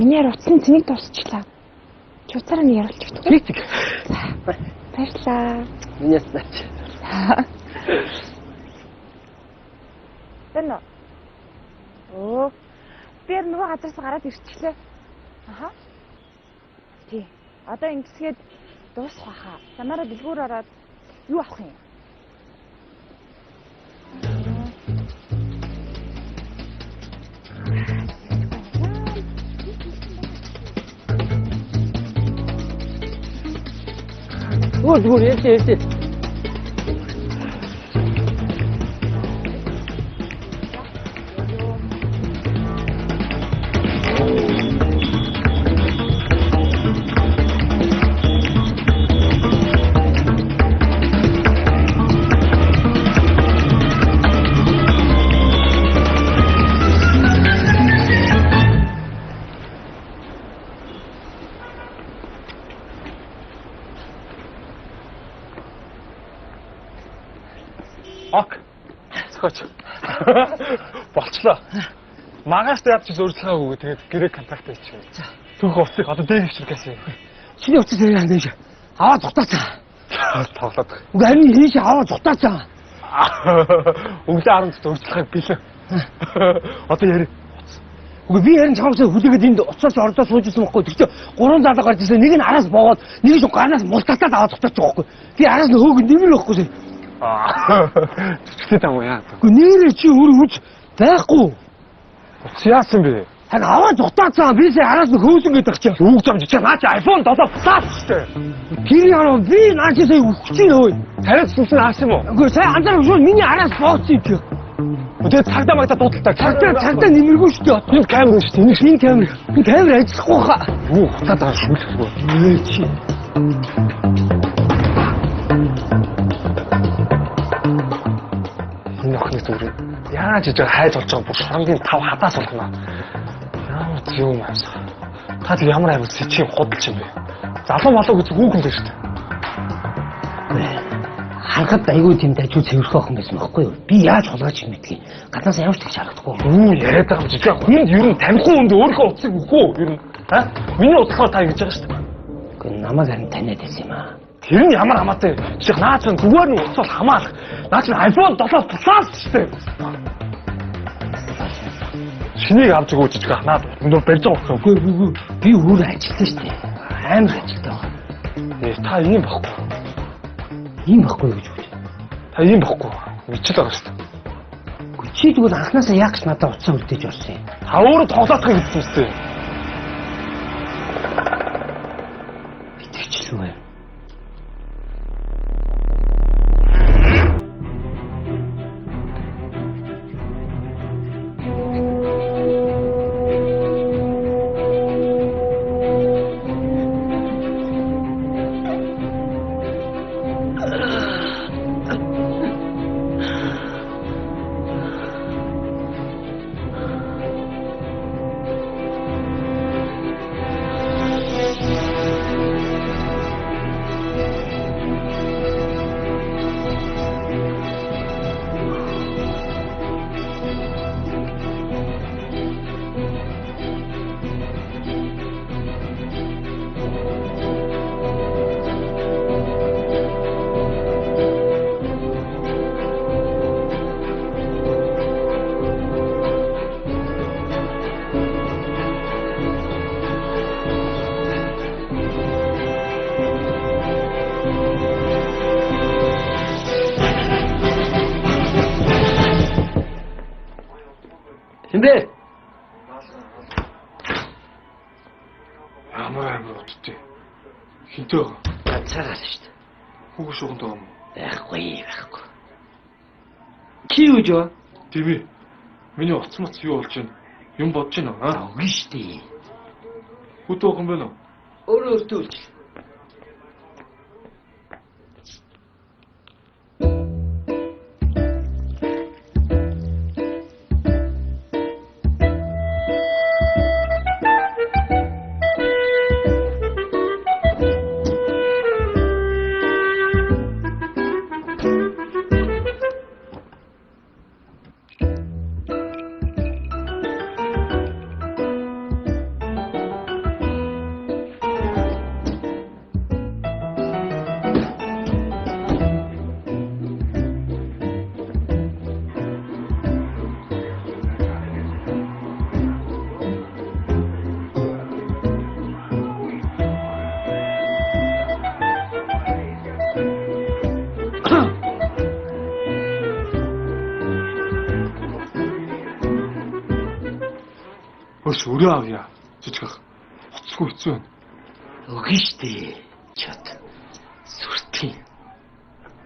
Миний утсан цэнийг дуусчлаа. Чи утсаараа нэг яриулчих. Тэг тэг. Баярлалаа. Миний наач. Тэн үү? Оо. Би яг нөгөө газараас гараад ирчихлээ. Аха. Тий. Одоо ингэсгээд дуусах байхаа. Замаараа дэлгүүр ороод юу авах юм? Зүгээр зүгээр ярьж ярьж. Ок. Зохиоч. Болчлоо. Магаас яаж ч өөрчлөгөөгүй тэгээд гэрээ контакт хийчих. Түүх уцыг одоо дээр хөвчр гэсэн. Чиний утас хэрэг хандаж. Аваа зутаацаа. Тоглоод. Үгүй харин хийш аваа зутаацаа. Өглөө 10-д өөрчлөхийг билээ. Одоо яри. Үгүй би харин чамсаа хүлээгээд энд уцаас ордоо сууж исэн байхгүй. Тэгтээ гурван залуу гарч ирсэн. Нэг нь араас боогоод, нэг нь гарнаас мултатаад аваа зутаачих байхгүй. Би араас нь хөөгөн нэмэр байхгүй. Зүтгэл там яа. Үгүй нэрээ чи өөр үз байхгүй. Утас яасан бэ? Харин аваа зутаацаа. Би сая араас нь хөөсөн гэдэг чи. Юу гэж юм чи наа чи iPhone 7 Plus шүү дээ. Тэр яруу би наа чи сая өгч чинь өө. Тариад сүнсэн аасан юм уу? Үгүй сая анзаарах шүү миний араас боогдсон юм чи. Тэгээ цагдаа магтаа дуудалтаа. Цагдаа нэмэргүй шүү дээ. Энэ камер шүү дээ. Энэ камер. Энэ камер ажиллахгүй хаа. Юу хуцаад байгаа шүлэхгүй. Нээ чи. Энэ охины зүгээр яаж иж хайж болж байгаа бүр шоронгийн тав хадаас болно. Ямар юм аавсан. Та тэр ямар амар сэчийн худалч юм бэ? Залуу малуу гэж хүүхэн л шүү дээ. Харахад айгүй тийм дажгүй цэвэрхэн охин байсан байхгүй юу? Би яаж хулгайч юм гэдгийг гаднаас ямар ч тэгж харагдахгүй. Юу яриад байгаа юм чи? Хүнд ер нь танихгүй хүнд өөрийнхөө утсыг өгөх үү? Ер нь аа? Миний утгаар та ингэж байгаа шүү дээ. Үгүй намайг харин таниад байсан юм аа. Тэр нь ямар хамаатай. Чи наа чинь зүгээр нь утас бол хамаалах. Наа чинь iPhone 7 Plus шүү дээ. Шинийг авч өгөөч гэж наад өндөр барьж байгаа байхгүй. Үгүй би өөр ажилтан шүү дээ. Амар ажилтан байгаа. Нэ та ийм байхгүй. Ийм байхгүй гэж үү? Та ийм байхгүй. Мэдчил байгаа шүү дээ. Үгүй чи тэгвэл анханасаа яах гэж надад утсаа үлдээж орсон юм. Та өөрөө тоглоодох гэсэн юм шүү дээ. Итгэжлүү. Хинбэ? Ямар амар уттай. Хинтэй байгаа. Ганцаараа л шүү дээ. Хүүхэн шугамтай юм уу? Байхгүй, байхгүй. Чи юу жоо? Тийм ээ. Миний утас мац юу болж байна? Юм бодож байна аа? Үгүй шүү дээ. Хүүтэй охин байна уу? Өөрөө өөртөө үлчил. Нааш өрөө авъя. Жижиг ах. Хоцгүй хэцүү байна. Өгнө штэ. Чат. Сүртгий.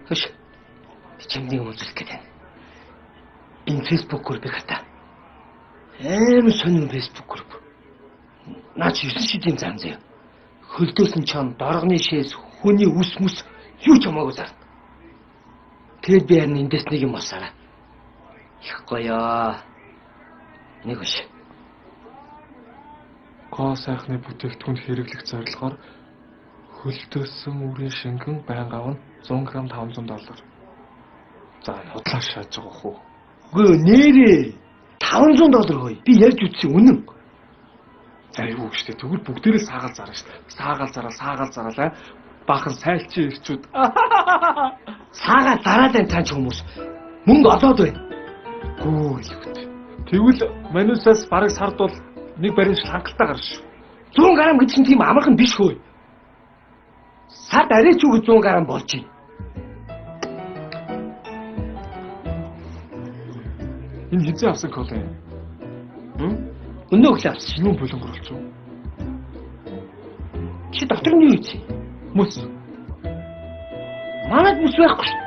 Хөш. Би чамд нэг юм үзүүлэх гээд байна. Энэ Facebook группийг хата. Амар сонин Facebook групп. Наа чи 9 шидийн зан заяа. Хөлдөөсөн чам, доргоны шээс, хүний үс мүс юу ч хамаагүй зарна. Тэгэд би харин эндээс нэг юм олсараа. Их гоё. Нэг хөш. Гоо сайхны бүтээгдэхүүнд хэрэглэх зорилгоор хөлдөөсөн үрийн шингэн байнга авна 100 г $500. За худлаа шааж байгаа хөө. Үгүй нэрээ $500 хөөе. Би ярьж үзсэн үнэн. За юу гэж тэ тэгвэл бүгдээрээ саагаал зарна шүү дээ. Саагаал зараа, саагаал зараалаа. Баахан сайлчин ирчүүд. Саагаал зараад байна таан ч хүмүүс. Мөнгө олоод байна. Гүү илүүт. Тэгвэл манусаас бараг сард бол нэг барин шил хангалттай гарна шүү. 100 г гэдэг чинь тийм амархан биш хөөе. Сард арай ч үгүй 100 г болж байна. Энэ хизээ авсан кола юм. Өнөө өглөө авсан. Юу болонгор болчих вэ? Чи дотор нь юу ийцэн? Мөс. Манад мөс байхгүй шүү.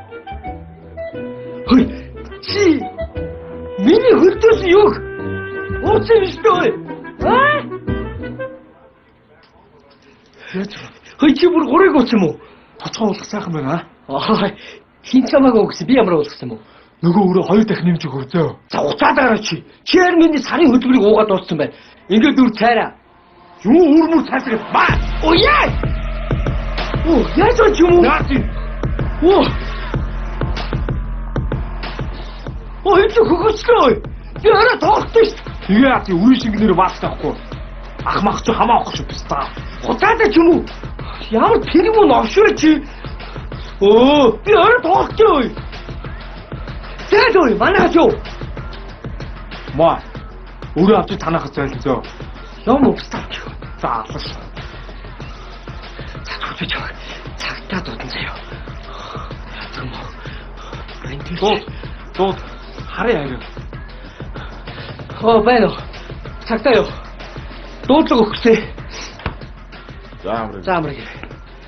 Хөөе. Чи миний хөлдөөс юу? Ууцсан юм шүү дээ. Аа? Яаж вэ? Хөөе чи бүр гурыг ууцсан юм уу? Тоцгоо уулах сайхан байна. Аа. Хин чамайг өгсөн. Би ямар уулгасан юм уу? Нөгөө өрөө 2 дахин нэмж өгөө зөө. За уцаад гараа чи. Чи харин миний сарын хөдөлмөрийг уугаад дууссан байна. Ингээд үр цайраа. Юу үр мүр цаашаа ба. Оо яа. Оо яаж ч юм уу? Яаж юм? Оо. Оо энэ хөгөчлөө. Би орой тоолтой шүү. Тэгээ яа чи үрийн шингэнээр баастай байхгүй. Ах мах чи хамаа авах шүү писта. Уцаадаа ч юм уу? Ямар тэр юм новшгүй чи. Оо би орой тоолтой. Зээлгүй манайх юу? Маа. Өөрөө авч танахад зайлн зөө. Юм өвстав чи. За алаш. За түлхэж чав. Цагтаа дуудан заяа. Яадаг юм уу? Бэнтэр. Дууд. Дууд. Харын аяг. Оо байна уу? Цагтаа юу? Дуудлага өгсөө. За амрыг. За амрыг.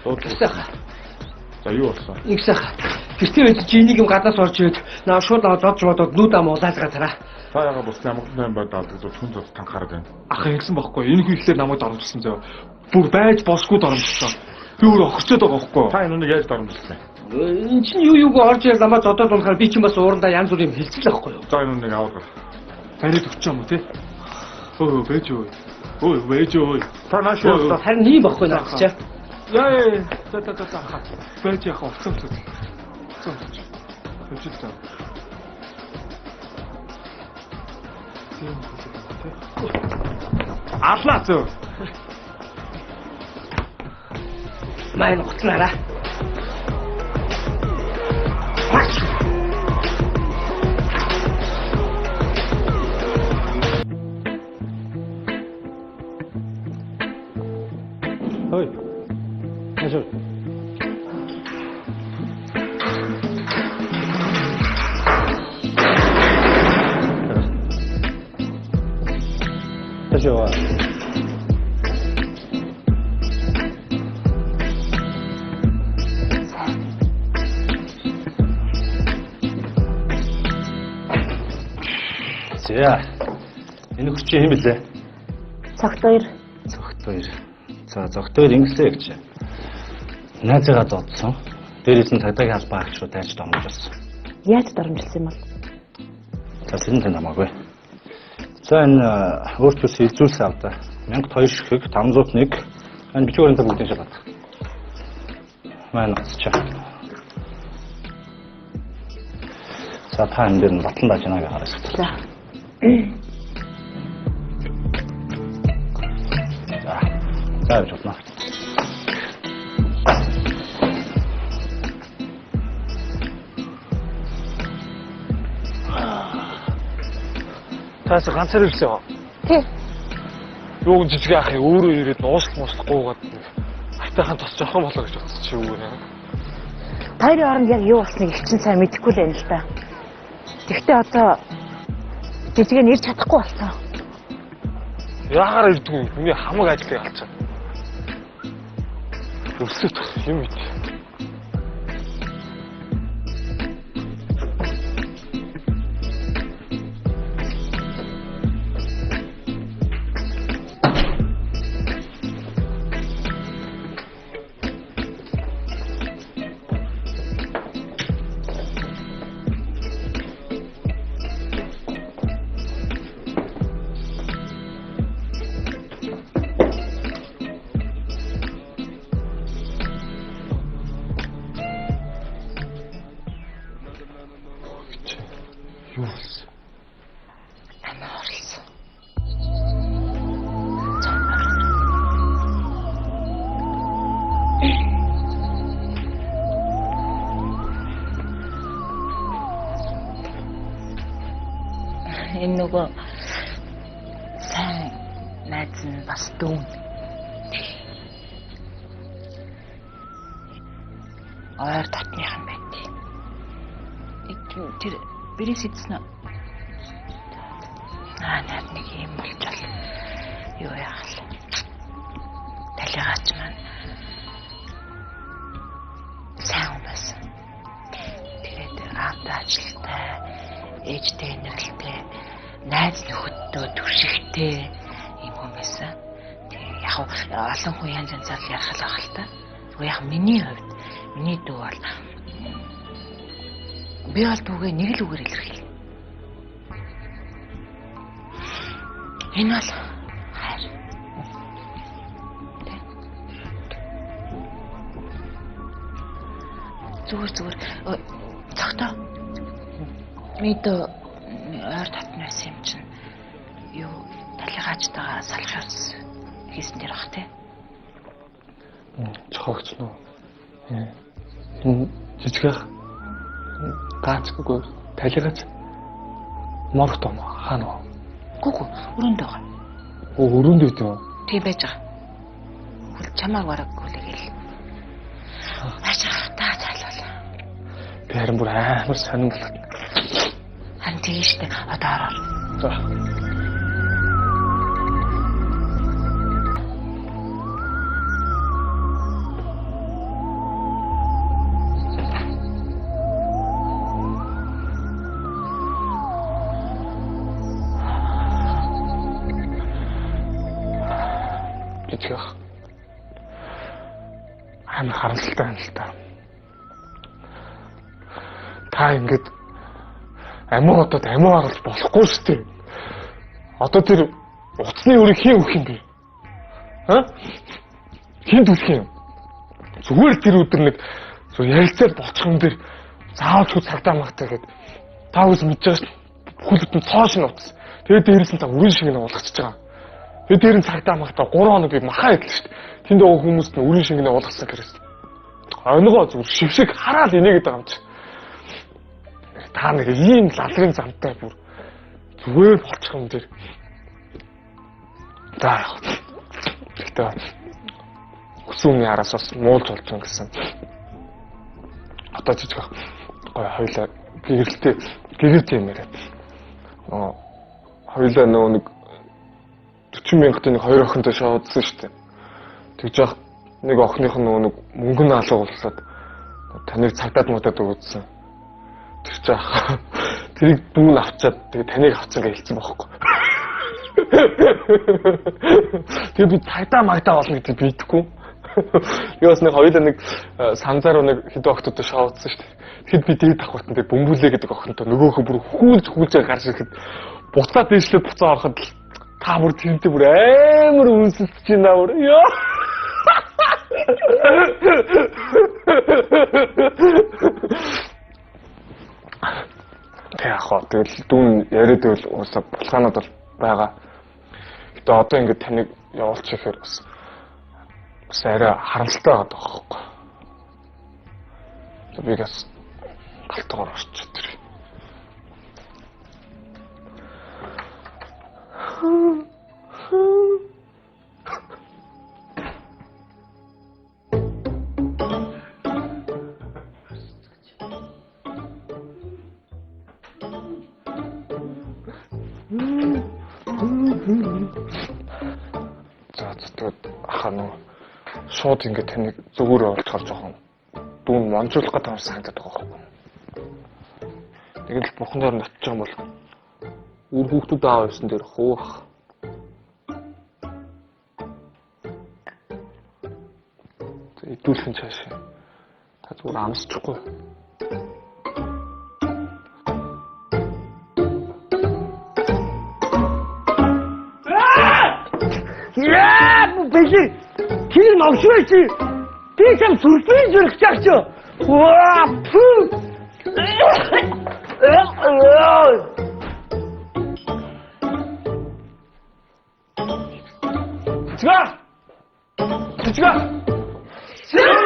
Дуудлага. За юу болсон? Их сайхан. Гэртээ байж чи энийг юм гаднаас орж ирээд наа шууд зодж бодоод нүд ам улаалгаа тараа. Та яга бусны амгалан тань байд алдагдаж хүн зод танхаарад байна. Ах ингэсэн байхгүй. Энэ хүн ихлээр намайг доромжилсан зөө. Бүр байж болшгүй доромжилсан. Би өөр охирчод байгаа байхгүй. Та энэ үнийг яаж доромжилсан? Энэ чинь юу юуг орж ирээд намайг зодоод унахаар би чинь бас уурандаа янз бүрийн юм хэлцэл байхгүй юу? За энэ үнийг аваад гар. Бариад өгч юм уу те? Өө бэж юу? Өө бэж юу? Та нааш яваа. Харин ийм байхгүй наа чи. Яа яа. За за за хаа. Бэж яах уцсан төв. Уцсан төв. Бэж л за. Тийм те. Аллаа зөө. Маань гоцнараа. Хөөе. Ашуу. Ашуу. За. Энэ хөр чи хэм бэлээ? Цогт хоёр. Цогт хоёр. За зогтоор инглээ гэж. Найзыгаа дуудсан. Дээрээс нь цагдаагийн албан агч руу дайрч домжилсан. Яаж доромжилсан юм бол? За тэр нь танд хамаагүй. За энэ өөр төрс илзүүлсэн авда. 1002 ширхэг 501 энэ бичиг баримтаа бүгдийг шалгаад. Маань оцчаа. За та энэ дээр нь батлан дааж байна гэж хараад. За. За. За явж болно. Таас ганцаар ирсэн юм. Тий. Юу жижиг ах өөрөө ирээд нуушлах муушлах гуугаад айтайхан тос жохон болоо гэж бодсон чи юу нэ. Та хоёрын хооронд яг юу болсныг их чинь сайн мэдэхгүй л байна л да. Тэгвэл одоо жижиг нь ирж чадахгүй болсон. Яагаар ирдгүй юм? Миний хамаг ажлыг алчаа. Өсөт юм ит. Юу болсон? Амиа орлсон. Энэ нөгөө сайн найз нь бас дүүн. Ойр дотныхан байт. Тэр бэрээс идсэн үү? Аа, над нэг юм болчвол юу яах вэ? Талигаач маань сайн хүн байсан. Тэгээд аавтай ажилтай, ээжтэй инэрлэлтэй, найз нөхөддөө түршигтэй юм хүн байсан. Тэгээ яг олон хүн янз янзаар л ярих л байх л та. Тэгвэл яг миний хувьд миний дүү бол би бол дүүгээ нэг л үгээр илэрхийлнэ. Энэ бол хайр. Зүгээр зүгээр цогтоо. Мэдээ ойр татна байсан юм чинь юу талигаачтайгаа салах ёс хийсэн дээр бах те. Цогц нөө. Энэ жижигэх гаацгүй талигаач моргот юм хаана вэ? Гүг өрөөнд байгаа. Оо өрөөнд байт юм уу? Тийм байж байгаа. Хөл чамааг бараг хүлээгээл. Байж байгаа та зайлвал. Би харин бүр амар сонин болоод. Харин тийм штэ. Одоо ороо. За. Жижигэх амар харамсалтай юм л та. Та ингээд амиа одод амиа оруулж болохгүй шүү дээ. Одоо тэр утасны өрийг хэн өгөх юм бэ? Ха? Хэн төлөх юм? Зүгээр тэр өдөр нэг зөв ярилцаад болчих юм дээр заавал ч цагдаа магтаа гэд та үс мэдж байгаа шүү. Бүхэл бүтэн цоо шинэ утас. Тэгээд дээрээс нь та өрийн шиг нэг уулгачихж байгаа. Тэгээд дээр нь цагдаа магтаа 3 хоног би махаа идлээ шүү дээ. Тэнд байгаа хүмүүст нь өрийн шингэнэ уулгасан гэрэс. Онгоо зүгээр шившиг хараад инээгээд байгаа юм чи. Та нэг ийм лалрын замтай бүр зүгээр болчих юм дээр. За яг. Гэхдээ хүсүүний араас бас муулж болж юм гэсэн. Одоо жижиг гоё хоёлаа гэрэлтэй гэрэлтэй юм яриад. Хоёлаа нөгөө нэг 40 мянгатын нэг хоёр охинтой шоудсан шүү дээ. Тэгж яах нэг охиных нь нөгөө нэг мөнгө нь алга болсоод таныг цагдаад муудаад өгөөдсөн. Тэр чинь тэрийг дүүн авчаад тэгээ таныг авцсан гэж хэлсэн бохоггүй. Тэгээ би цагдаа магдаа болно гэдэг бидэхгүй. Би бас нэг хоёулаа нэг санзаар нэг хэдэн охтуудтай шоудсан шүү дээ. Тэгэхэд би дээд давхартан дээр бөмбөлээ гэдэг охинтой нөгөөхөө бүр хүүлж хүүлж гарч ирэхэд буцаад дээшлээ буцаа ороход л та бүр тэрнтэй бүр амар үнсэлж байна бүр. Йоо. Тэг яг хоо тэгэл дүүн яриад байвал уусаа булгаанууд бол байгаа. Гэтэ одоо ингээд таныг явуулчих ихээр бас бас арай харамсалтай байгаа байхгүй. Би бас галтгоор орчих тэр. Тэгээд ахаа нөгөө шууд ингээд таныг зөвгөөрөө олцохоор жоохон дүүн монжуулах гэдэг юм санагдаад байгаа байхгүй. Нэг л бурхан дээр очиж байгаа юм бол үр хүүхдүүд аав явсан дээр хуух. Идүүлхэн цааш. Та зүгээр амсчихгүй. Яа, бэлээ. Тэр новшгүй чи. Би чам сюрприз өгөх чаг чи. Ваа, пү. Цэцгээ! Цэцгээ!